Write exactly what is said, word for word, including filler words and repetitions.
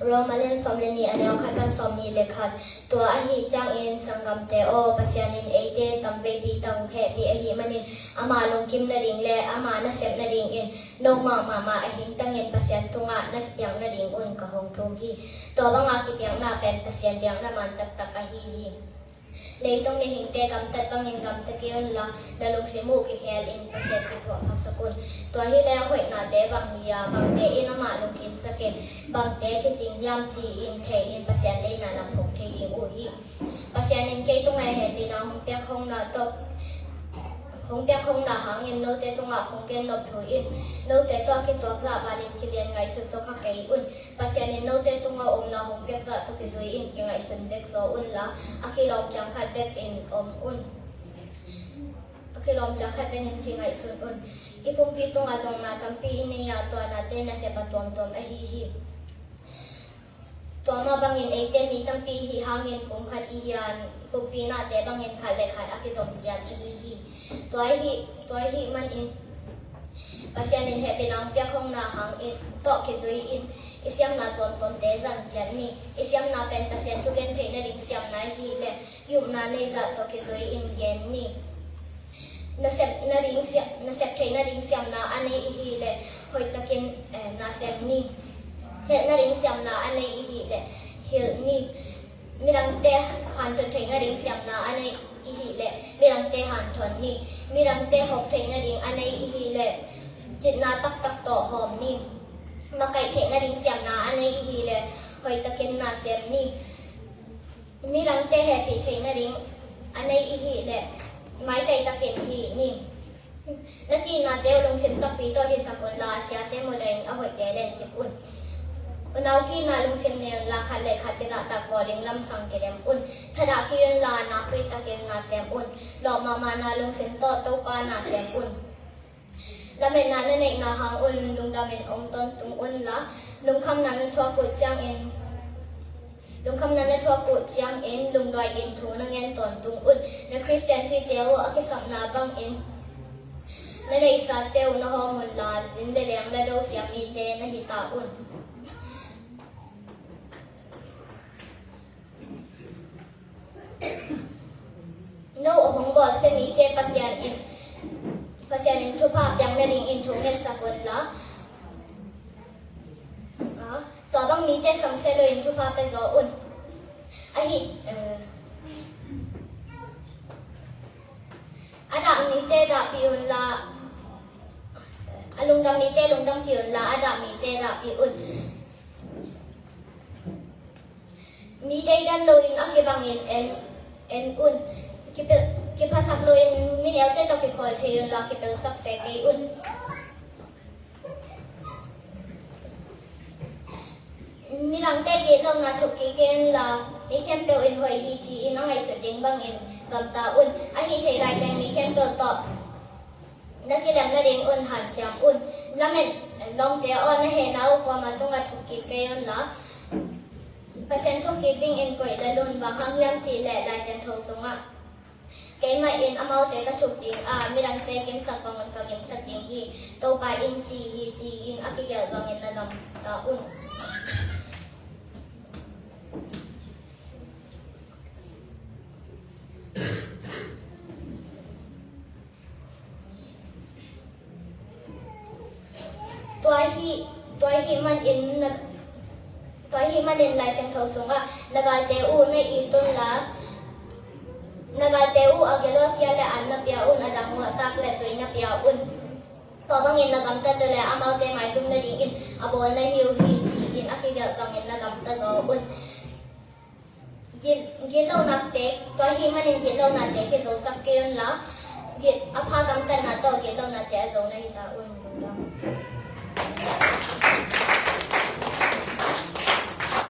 Rom a lian sawm le nih, a neu khat pan sawmnih le khat. Tua ahih ciangin sanggamte aw, Pasian in eite tamveipi tawh hehpih ahih manin ama lungkim nading le ama nasep nadingin note mahmah a hingtangin Pasian tungah na kipiak nadingun ka hong thum hi. Tua banga kipiakna pen Pasian biakna man taktak ahi hi. Leitung mihingte gamtat bangin gamta kei unla, na lungsim uh kikhel in Pasian kiphuah phasak un. Tua hileh a hoihnate bang hi a, bangte in amah lungkimsak in, bangte kicing hiam ci-in thei in Pasian deihna na phawk thei ding uh hi. Pasian in kei tungah hehpihna hong piak hong na tawh hong piak hong na hangin note tungah kong gen nop thu in, note tawh a kituak zah bangin kilian ngaihsut zaw kha kei un. Pasian in note tungah omna hong piak zah tawh kizui in kingaihsun bek zaw unla, a kilawm ciang khat bek in om un. A kilawm ciang khat bek in kingaihsun un. I pumpi tungah zong na tampi i nei a, tua nate nasep a tuamtuam ahi hi. Tua mah bangin eite mi tampi i hih hangin pumkhat i hi a, pumpi nate bangin khat le khat a kizom ciat i hi hi. Tua ahih, tua ahih manin Pasian in hehpihna hong piak hong na hangin tawh kizui in i siamna tuamtuamte zang ciat ni. I siamna pen Pasian thugen theih nading siamna i hih leh i upna nei zah tawh kizui in gen ni. Nasep nading sia-, nasep theih nading siamna a nei i hih leh hoihtakin, eh, na sem ni. Hilh nading siamna a nei i hih leh hilh ni. Midangte hanthot theih nading siamna a nei i hih leh midangte hanthot ni. Midangte hawk theih nading a nei i hih leh citna taktak tawh hawm ni. Makaih theih nading siamna a nei i hih leh hoihtakin na sem ni. Midangte hehpih theih nading a nei i hih leh maitai takin hih ni. Na kiitnate uh lungsim takpi tawh hisak unla, a siate mudahin a hoihte len kip un. Unau kiitna lungsim nei unla, khat le khat kizahtak bawl ding lamsang kidem un. Thadah kei unla, nakpi takin na sem un. Lawp mahmahna lungsim tawh Topa na sem un. Lametna na neihna hang un lungdamin om tawntung unla, lungkhamna na thuak uh ciangin, lungkhamna na thuak uh ciangin lungduai in thu na ngen tawntung un. Na Khristian pite uh a kisapna bangin na neihsate uh na hawm unla, zin le leng la do siam mite na hi ta un. No a hong bawlsia mite Pasian in, Pasian in thupha piak nadingin thu ngetsak unla, ah, tua bang mite samsia loin thupha pia zaw un. Ahi, eh, a dah mite dahpih unla, a lungdam mite lungdampih unla, a dah mite dahpih un. Mi deidan loin a kibangin en, en un. Kipel, kiphasak loin mi neute tawh kikhawl thei unla, kipelsak se kei un. Midangte gitlona thuk kik kei unla, mi khempeuh in hoih hi ci-in a ngaihsut ding bangin gamta un. Ahi thei laiteng mi khempeuh tawh na kilem nadingun hanciam un. Lamet lawmte aw, na hehna uh kuamah tungah thuk kik kei unla, Pasian thuk kik dingin koih lel un. Bang hang hiam cih leh Lai Siangtho sungah, keimah in amaute ka thuk ding a, midangte gimsak bangun ka gimsak ding hi, Topa in ci hi, ci-in a kigelh bangin na gamta un. Tua hi, tua hi manin na, tua hi manin Lai Siangtho sungah, na galte uh na it unla, na galte uh a gilo kia le an na pia un, a dang uh a tak le tui na pia un. Tua bangin na gamta tu le amaute maitum nadingin a bawl na hi uh hi, ci-in a kigelh bangin na gamta zaw un. Gil, gillo nakte, tua hi manin gillo nakte kizosak kei unla, gil, a pha gamtatna tawh gillo nakte a zo na hi ta un.